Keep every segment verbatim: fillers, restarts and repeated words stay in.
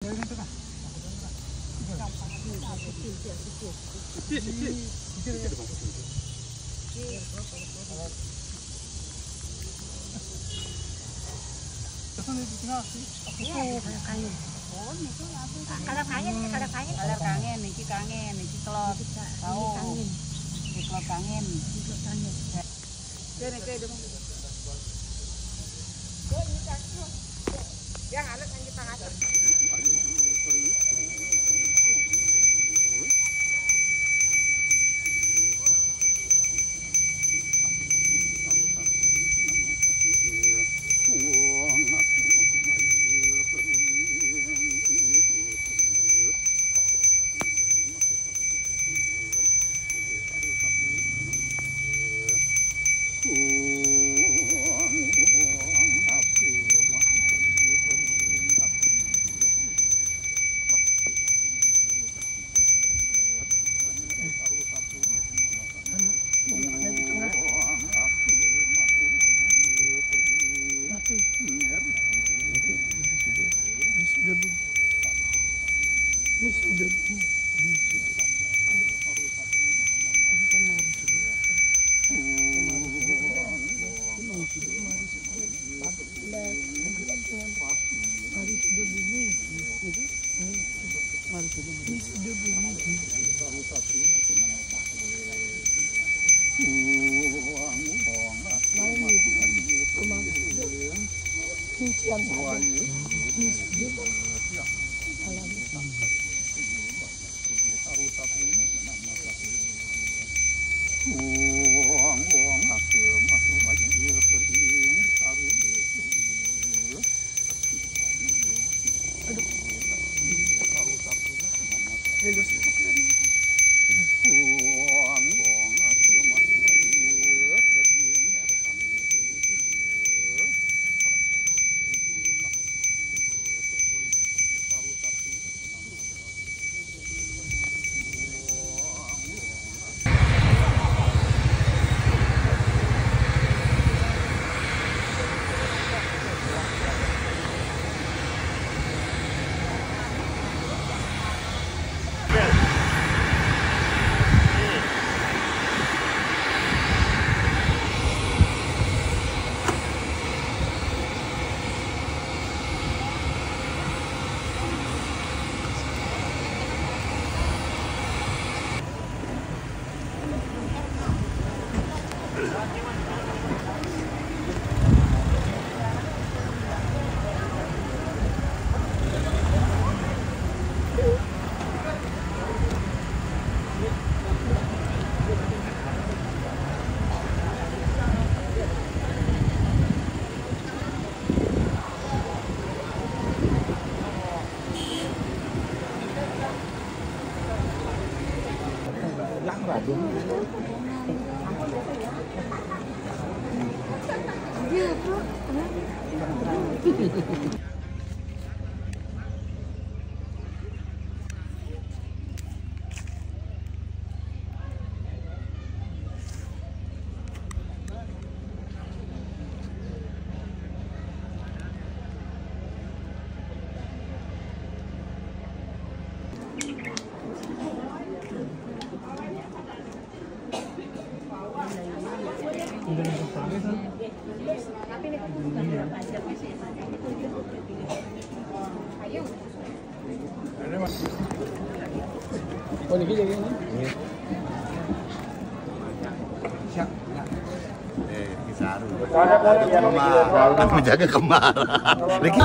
Kalau kangen, kalau kangen, kalau kangen, niki kangen, niki kelot. Tahu. Niki kelot kangen. Niki kelot kangen. Dia niki dong. Yang anak yang kita kasih. Oh, niki jaga ini? Iya. Siap, ya. Eh, Kisaru. Kemal. Aku jaga Kemal. Niki.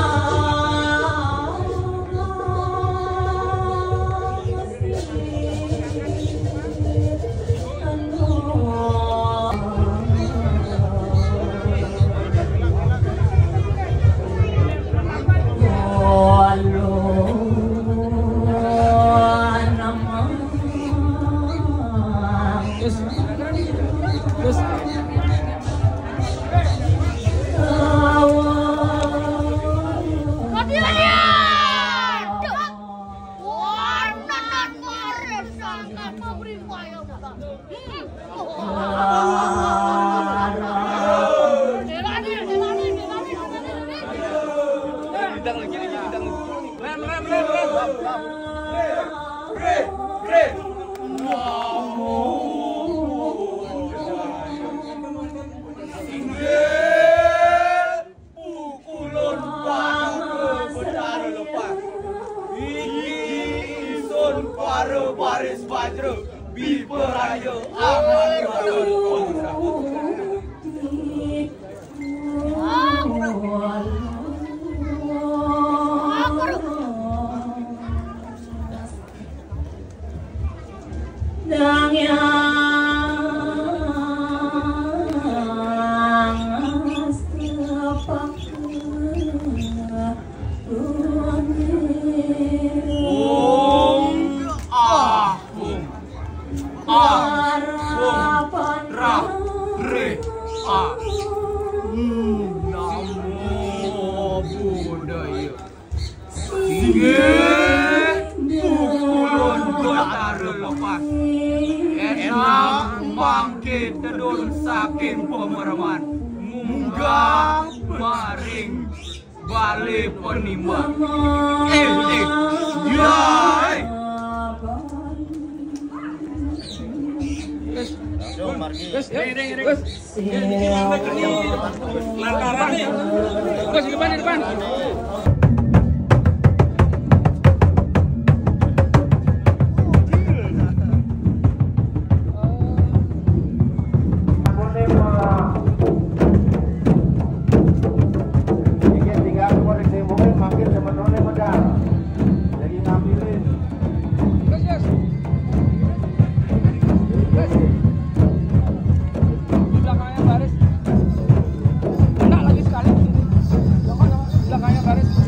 Pukulun pada Betara Lepas. Iki isun para baris bajra, biperaya aman. Dang yang sepak Om Ahum. Ahum. Rah. Reh. Ah. Namo Buddhaya. Inggih, pukulun Betara Lepas. Enam mangke tedun saking pamereman. Munggah maring bale penimbang. Eh, eh, ya, eh. Terus, terus, terus. Lantaran nih. Terus di depan, di depan. Jadi ngambilin. Terus, terus. Terus. Di belakangnya baris. Kena lagi sekali. Jangan, jangan. Di belakangnya baris.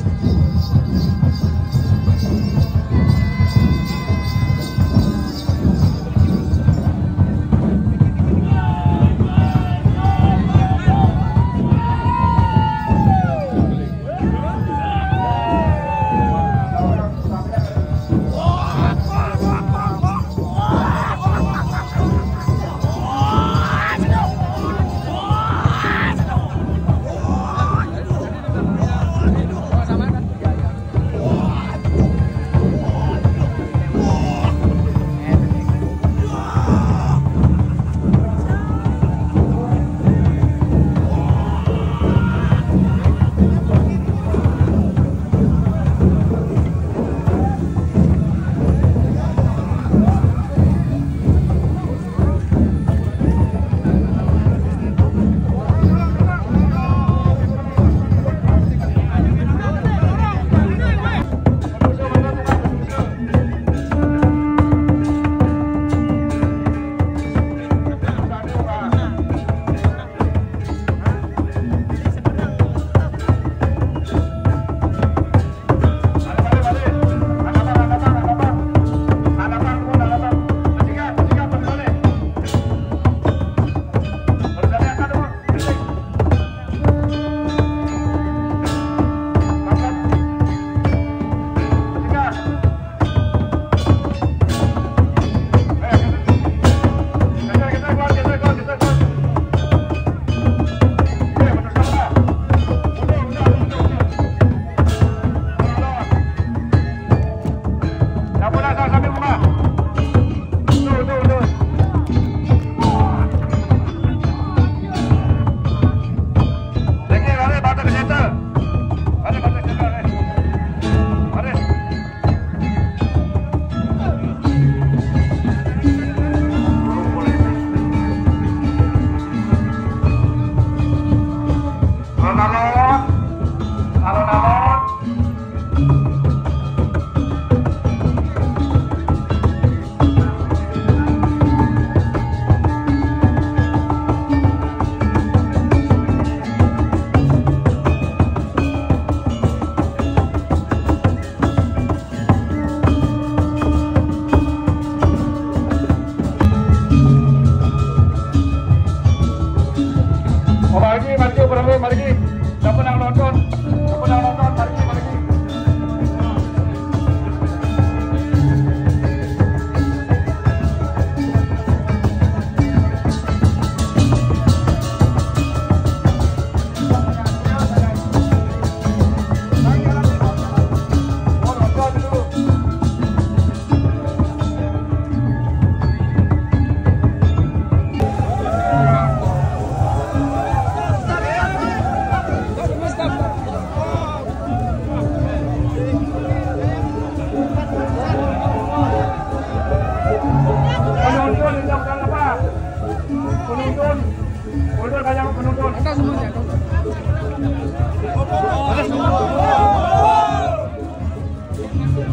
Eh,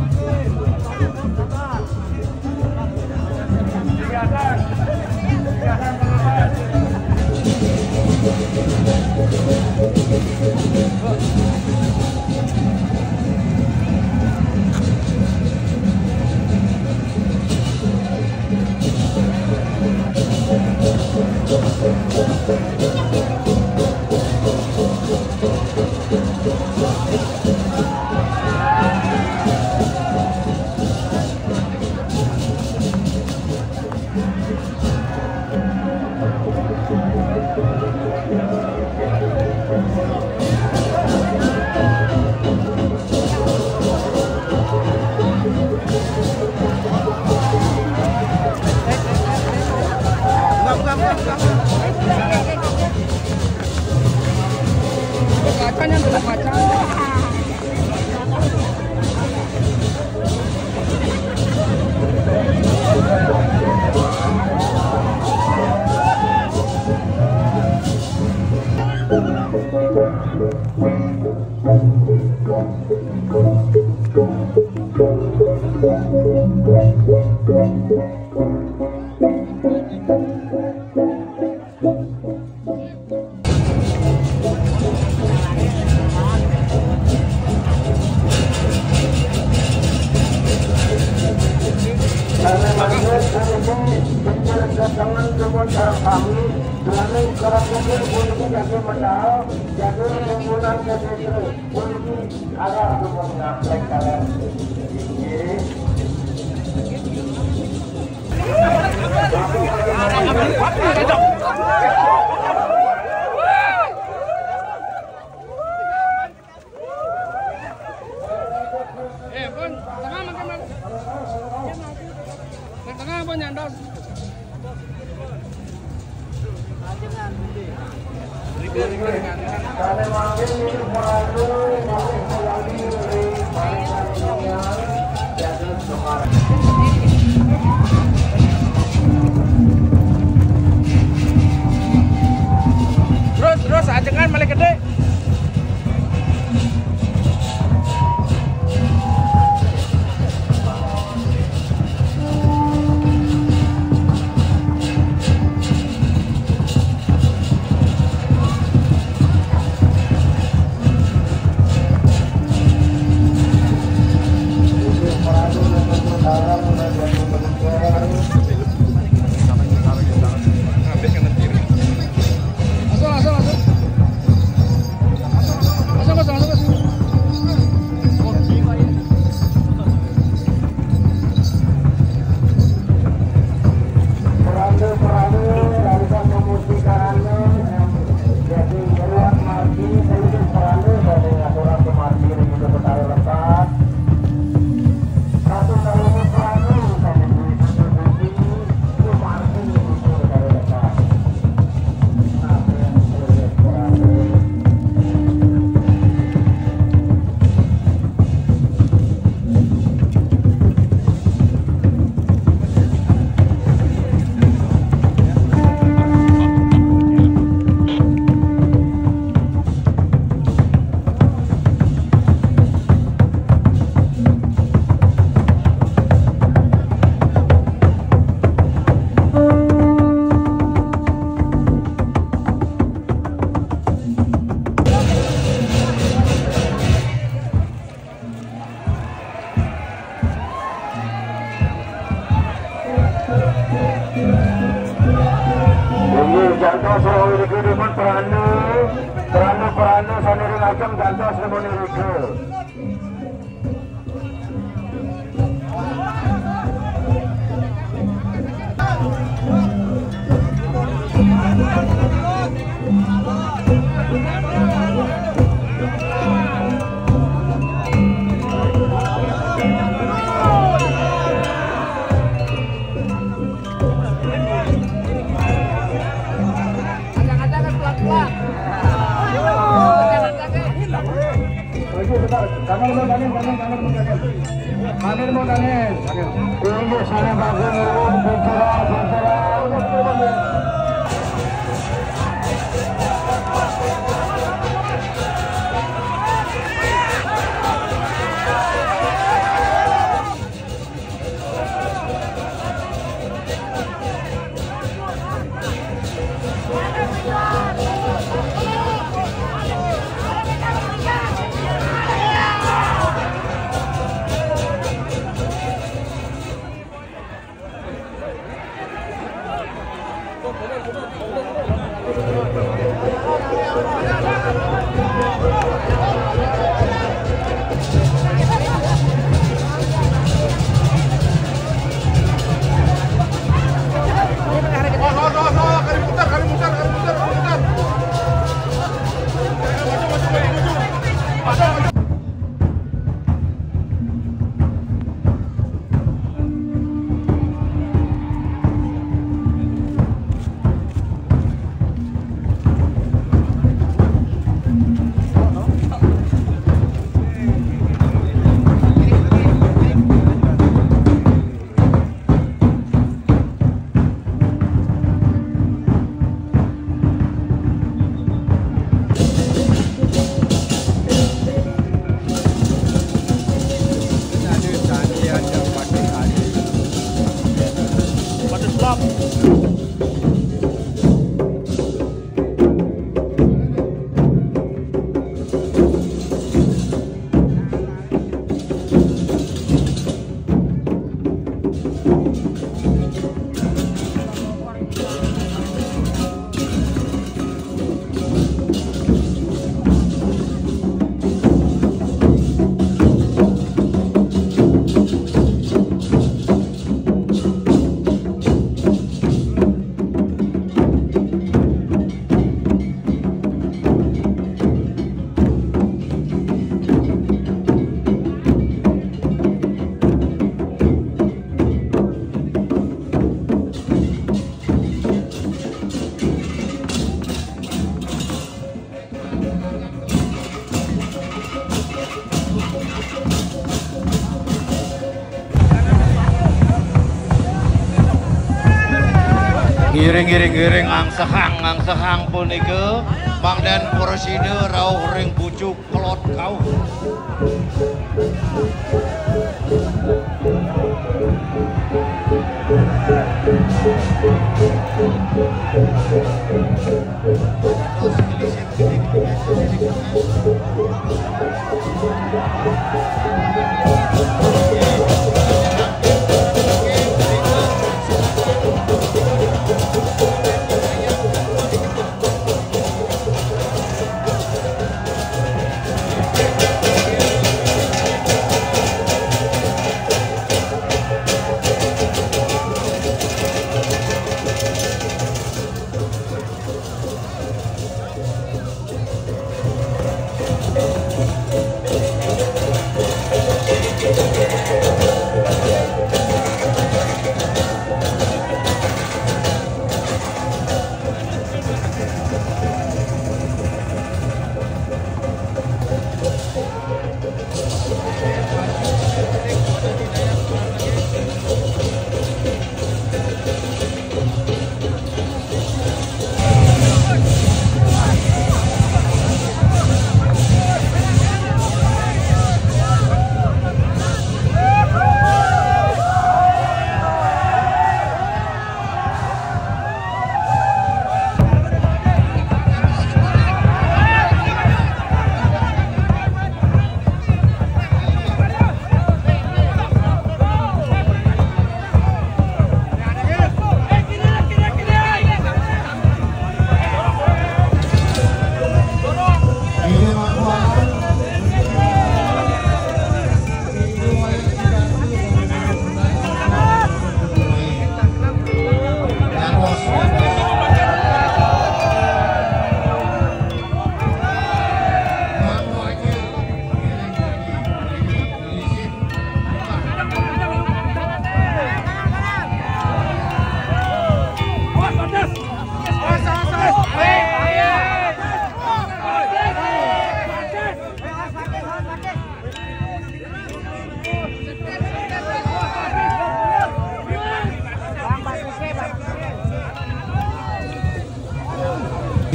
pun, tengah makan, Bang. Yang tengah, pun, nyandos. Terus, terus, ajengan malah gede. Inggih, jantos rawuh niki dumun perandu, perandu, perandu sané ring ajeng jantos dumun irika. Iring-iring-iring angsehang-angsehang punika, mangdan prasida rauh ring pucuk kelod kauh.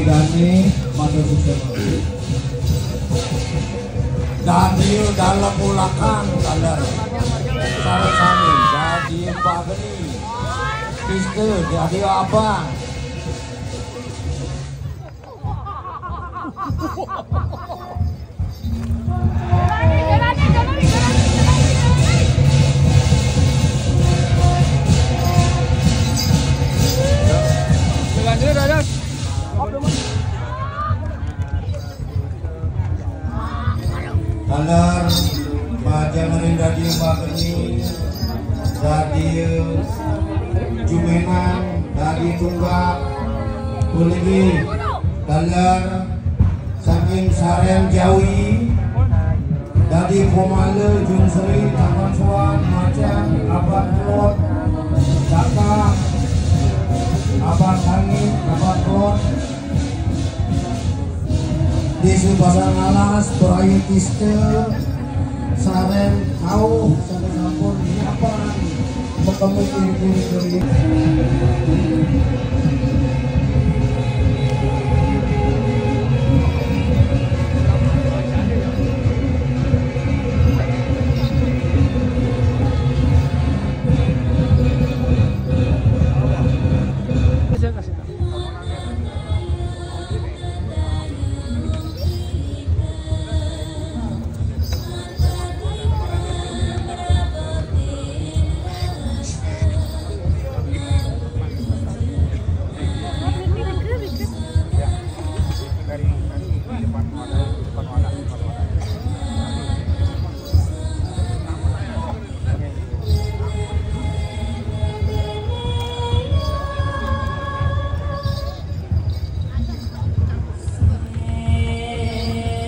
Dani, matur suksma. Dadi dalem ulakan, taler. Sami-sami, dadi Mbak Geni. Piste, dadi abang. Taler, bajang ring dadi Mbak Geni, dadi jumenang, dadi tunggak, puniki taler, saking Saren Jawi, dadi pamala Jungsri, Taman Soan, Macan, Abad Kelod, Cakak, Abad Sangit, Abad Kelod, Desa Pasar Alas, Prayitista, Saren, Kauh, sampun nyiapang.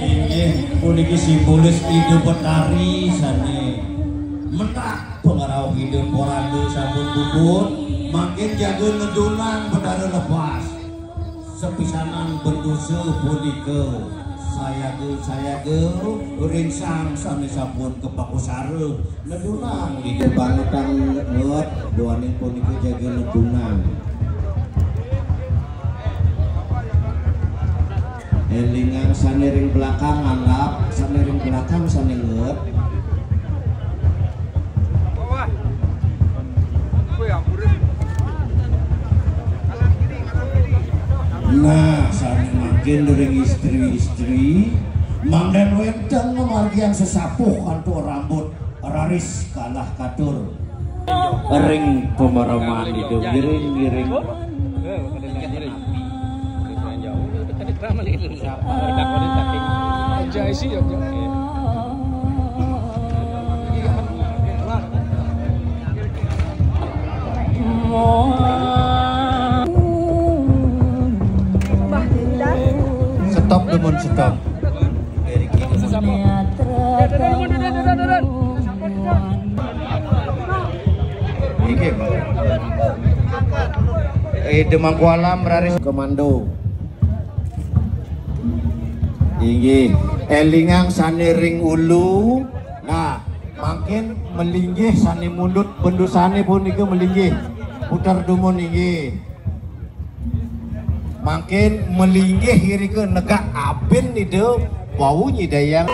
Inggih, puniki simbolis Ida Betari sane mentak pangrauh Ida Poranda sampun puput, mangkin jaga nedunang Betara Lepas. Sepisanan berdosa punika sayaga-sayaga ring sang sane sampun kapakusara nedunang. Inggih bangetang nget, duaning punika jaga nedunang. Élingang sané ring belakang, anggap sané ring belakang sané nget. Nah, sané mangkin ring istri-istri, mangdén wénten ngamargiang sesapuh kantuk rambut raris kalah katur. Ring pamereman itu ngiring-ngiring. Stop, dumun, stop. Inggih, Pak. Eh, Demang Kualam raris komando. Inggih, élingang sané ring ulu. Nah, mangkin malinggih sané mundut bendusané punika malinggih. Puter dumun inggih. Mangkin malinggih irika negak abin Ida wau nyidayang.